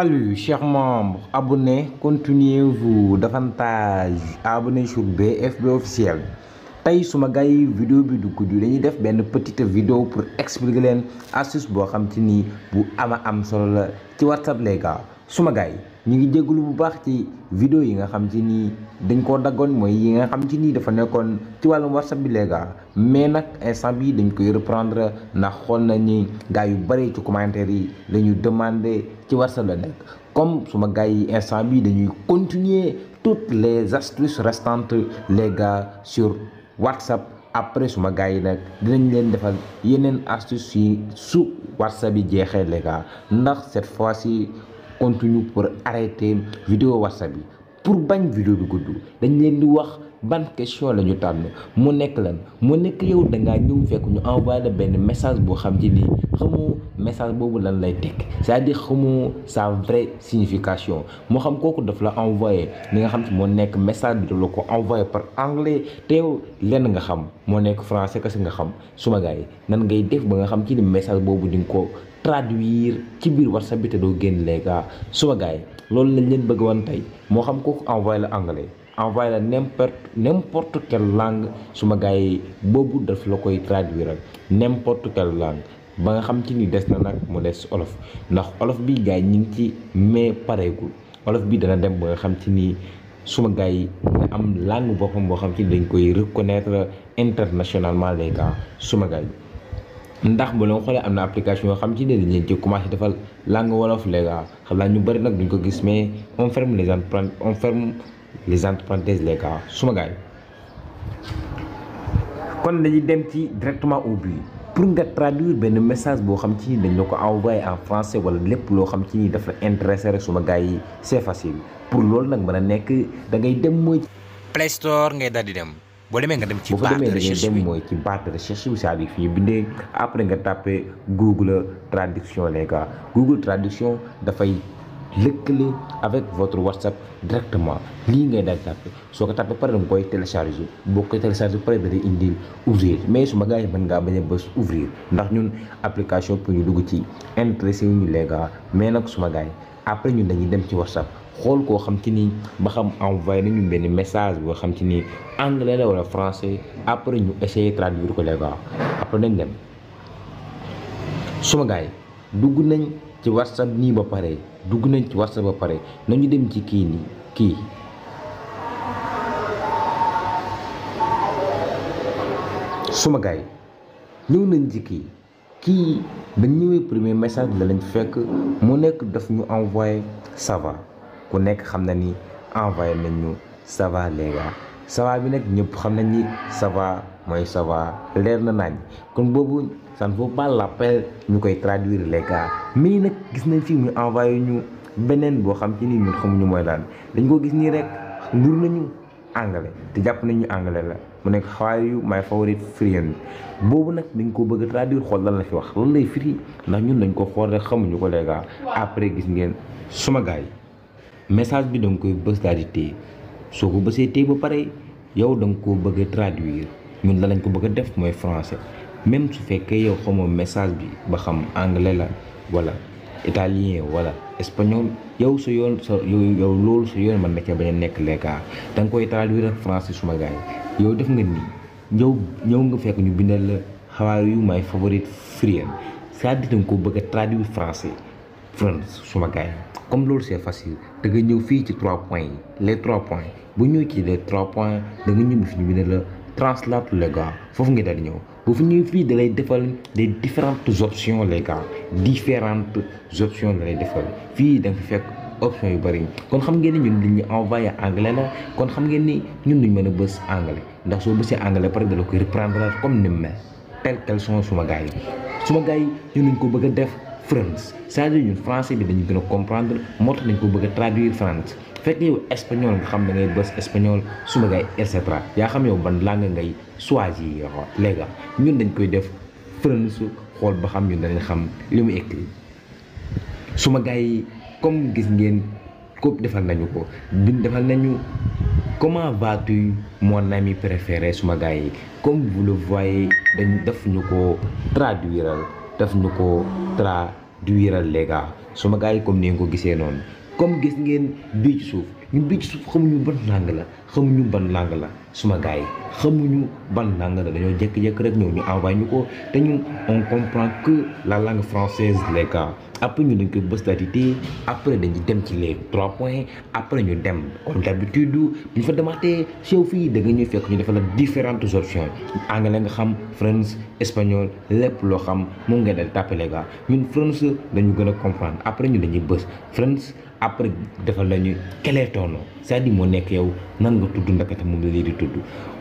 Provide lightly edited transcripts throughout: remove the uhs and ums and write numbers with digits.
Salut chers membres, abonnez, continuez-vous davantage abonnez sur BFB officiel. Tay suma gars yi vidéo bi du gudd dañuy def benn petite vidéo pour expliquer leen astuce boo xam ci ni bu am solo la ci WhatsApp les gars. Suma gars yi ñu ngi jégalu bu baax ci vidéo yi nga xam ci ni dañ koo daggoon mooy yi nga xam ci ni dafa nekkoon ci wàllum WhatsApp bi les gars, mais nag instant bi dañ koy reprendre ndax xool nañ ni gars yu bari ci commentaire yi la ñu demandé ci WhatsApp la nekk. Comme suma gars yi instant bi dañuy continuer toutes les astuces restantes les gars sur WhatsApp. Après suma gars yi nag dinañ leen defal yeneen astuces yi su WhatsApp bi jeexee les gars, ndax cette fois-ci continue pour arrêter vidéo WhatsApp bi. Pour bañ vidéo bi gudd dañ leen di wax ban question la ñu tànn mu nekk lan mu nekk yow da ngaa ñëw fekk ñu envoyé la benn message boo xam ci ni xamoo message boobu lan lay tekk, c'est-à-dire xamoo sa vraie signification. moo xam kooku daf la envoyé li nga xam ci moo nekk message bi da la ko envoyé par anglais te yow lenn nga xam moo nekk français kese nga xam. Suma gars yi nan ngay def ba nga xam ci ni message boobu di nga ko traduire ci biir WhatsApp bi te doo génn les gars. Suma gars yi loolu lañ leen bëgg wan tey, moo xam kooku envoyé la anglais envoyé la n'importe quelle langue. Suma gars yi boobu daf la koy traduire n'importe quelle langue ba nga xam ci ni des na nag mu des olof, ndax olof bi gars yi ñu ngi ci mais pareegul. olof bi dana dem ba nga xam ci ni suma gars yi nga am langue boppam boo xam ci ni dañ koy reconnaître internationalement les gars. Suma gars yi ndax bu leen xoolee am na application yoo xam ci ne dañ leen ci commencé defal langue wolof les gars, xam naa ñu bëri nag duñ ko gis mais on ferme les entre parenthèses les gars. Suma gars yi kon dañuy dem ci directement au but pour nga traduire benn message boo xam ci ni dañ la ko envoyé en français wala lépp loo xam ci ni dafa intéressé rek. Suma gars yi c'est facile. pour loolu nag mën a nekk da ngay dem mooy Play Store ngay daal di dem. boo demee nga dem ci boo fa barre de demee da ngay recherche dem bi mooy ci barre de recherche bi c'est-à-dire fi ñu bindee après nga tapé Google traduction les gars. Google traduction dafay lëkkale avec votre WhatsApp directement. lii ngay daal tapé soo ko tapé pare da nga koy télécharger boo koy télécharger pare da lay indil ouvrir, mais suma gars yi mën ngaa bañ a bës ouvrir ndax ñun application pour ñu dugg ci intéressé wu ñu les gars. mais nag suma gars yi après ñun dañuy dem ci WhatsApp xool koo xam ci ni ba xam envoyé nañu benn message boo xam ci ni anglais la wala français, après ñu essayer traduire ko les gars. après nañ dem suma gars yi dugg nañ ci WhatsApp nii ba pare dugg nañ ci WhatsApp ba pare nañu dem ci kii nii kii suma gars yi ñëw nañ ci kii dañ ñëwee premier message la lañ fekk mu nekk daf ñu envoyé ça va. ku nekk xam na ni envoyé nañ ñu ça va les gars. ça va bi nag ñëpp xam nañ ni ça va mooy ça va leer na nañ kon boobu ça ne vaut pas la peine ñu koy traduire les gars. mais nag gis nañ fi mu envoyé ñu beneen boo xam ci ni ñun xamuñu mooy lan dañ ko gis nii rek ndur nañu anglais te jàpp nañu anglais la mu nekk how are you my favorite friend. boobu nag dañ ko bëgg a traduire xool lan la fi wax lan lay firi ndax ñun dañ ko xool rek xamuñu ko les gars. après gis ngeen suma gars yi message bi da nga koy bës daal di téye soo ko bësee téye ba pare yow da nga koo bëgg a traduire. ñun la lañ ko bëgg a def mooy français, même su fekkee yow xamoo message bi ba xam anglais la wala italien wala espagnol yow sa yoon yow loolu sa yoon mën na ca bañ a nekk les gars. da nga koy traduire ak français suma gars yi. yow def nga nii ñëw nga fekk ñu bindal la how are you my favorite friend, c'est-à-dire da nga ko bëgg a traduire français France suma gars yi. comme loolu c'est facile da nga ñëw fii ci 3 points yi les 3 points bu ñëw ci les 3 points da nga ñëw fi ñu bind la translate les gars. foofu nga daal di ñëw bu fi ñëw fii da lay defal des différentes options les gars. différentes options la lay defal fii da nga fi fekk options yu bëri. kon xam ngeen ni ñun dañuy envoyé anglais la, kon xam ngeen ni ñun duñ mën a bës anglais ndax soo bësee anglais pare da la koy reprendre comme ni mu mel tel quels sont suma gars yi. suma gars yi ñun dañ ko bëgg a def France, c'est-à-dire ñun français bi dañu gën a comprendre moo tax dañ ko bëgg a traduire France. fekk yow espagnol nga xam da ngay bës espagnol suma gars yi et cetera yaa xam yow ban langue ngay choisir les gars. ñun dañ koy def France xool ba xam ñun dañu xam li mu écrit. suma gars yi comme gis ngeen ko defal nañu ko defal nañu comment vas-tu mon ami préféré. suma gars yi comme vous le voyez dañ def ñu ko traduire def ñu ko du wiral les gars suma gars yi comme ni nga ko gisee noonu comme gis ngeen bii ci suuf ñun bii ci suuf xamuñu ban langue la suma gars yi xamuñu ban langue la dañoo jékki-jékki rek ñëw ñu envoyé ñu ko te ñun on comprend que la langue française les gars après ñu dañ koy bëstatité après dañuy dem ci les 3 points après ñu dem comme d'habitude bu ñu fa demaatee sew fii da nga ñuy fekk ñu defal la différentes options anglais nga xam France espagnol lépp loo xam moom nga dal tàppe les gars ñun France dañu gën a comprendre après ñu dañuy bës France après defal lañu quel est ton nom c'est-à-dire moo nekk yow nan nga tudd ndakate moom la lii di tudd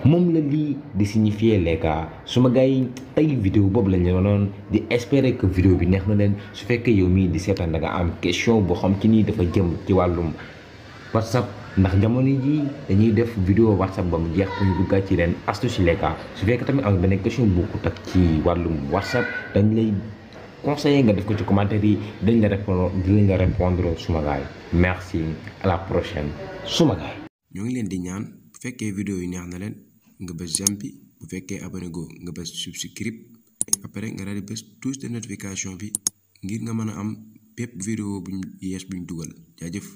moom la lii di signifier les gars suma gars yi tey vidéo boobu lañ leen di espérer que vidéo bi neex na leen su fekkee yow mii di seetaan da nga am question boo xam ci nii dafa jëm ci wàllum WhatsApp ndax jamono ji dañuy def vidéo WhatsApp ba mu jeex pour ñu duggaat ci leen astuce les gars su fekkee tamit am beneen question bu ko tak ci wàllum WhatsApp dañ lay conseiller nga def ko ci commentaire yi dañ la répondre suma gaay merci à la prochaine suma gaay ñoo ngi leen di ñaan bu fekkee vidéo yi neex na leen nga bës j'aime bi bu fekkee abonné go nga bës subscribe après nga daal di bës touche de notification bi ngir nga mën a am bépp vidéo buñ yees buñ dugal jaajëf